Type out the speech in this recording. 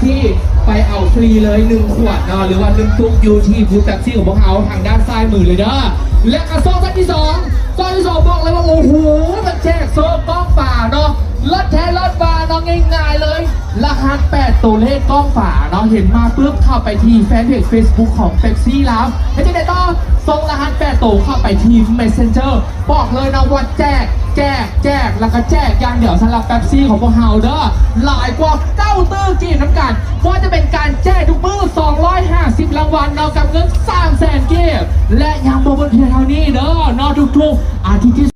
ທີ່ໄປເອົາຟຣີເລີຍໜຶ່ງຂວດເນາະ ຫຼືວ່າໜຶ່ງຕຸກ ຢູ່ທີ່ບູດເປັບຊີຂອງພວກເຮົາທາງດ້ານຊ້າຍມືເລີຍເດີ. ແລະກະຊອງຊັ້ນທີສອງ ຊອງທີສອງບອກເລີຍວ່າ ໂອ້ໂຫ ມັນແຈກໂຊກ້ອງຝາເນາະ ເລີດແທ້ເລີດວ່າເນາະ ງ່າຍໆເລີຍ ລະຫັດແປດໂຕເລກກ້ອງຝາເນາະ ເຫັນມາປຶບເຂົ້າໄປທີ່ແຟນເພຈເຟສບຸກຂອງເປັບຊີລາວ ເຮັດຈັ່ງໃດຕໍ່? ສົ່ງລະຫັດແປດໂຕເຂົ້າໄປທີ່ເມສເຊັນເຈີ ບອກເລີຍນະວ່າແຈກ ແຈກ ແຈກ ແລະກະແຈກຢ່າງດຽວສຳລັບເປັບຊີຂອງພວກເຮົາເດີ ຫຼາຍກວ່າເກົ້າຕື້ກີບນຳກັນ ບໍ່ວ່າຈະເປັນການແຈກທຸກມື້ສອງຮ້ອຍຫ້າສິບລາງວັນເນາະ ກັບເງິນສາມແສນກີບ ແລະຍັງບໍ່ໝົດພຽງເທົ່ານີ້ເດີເນາະ ທຸກໆອາທິດທີ່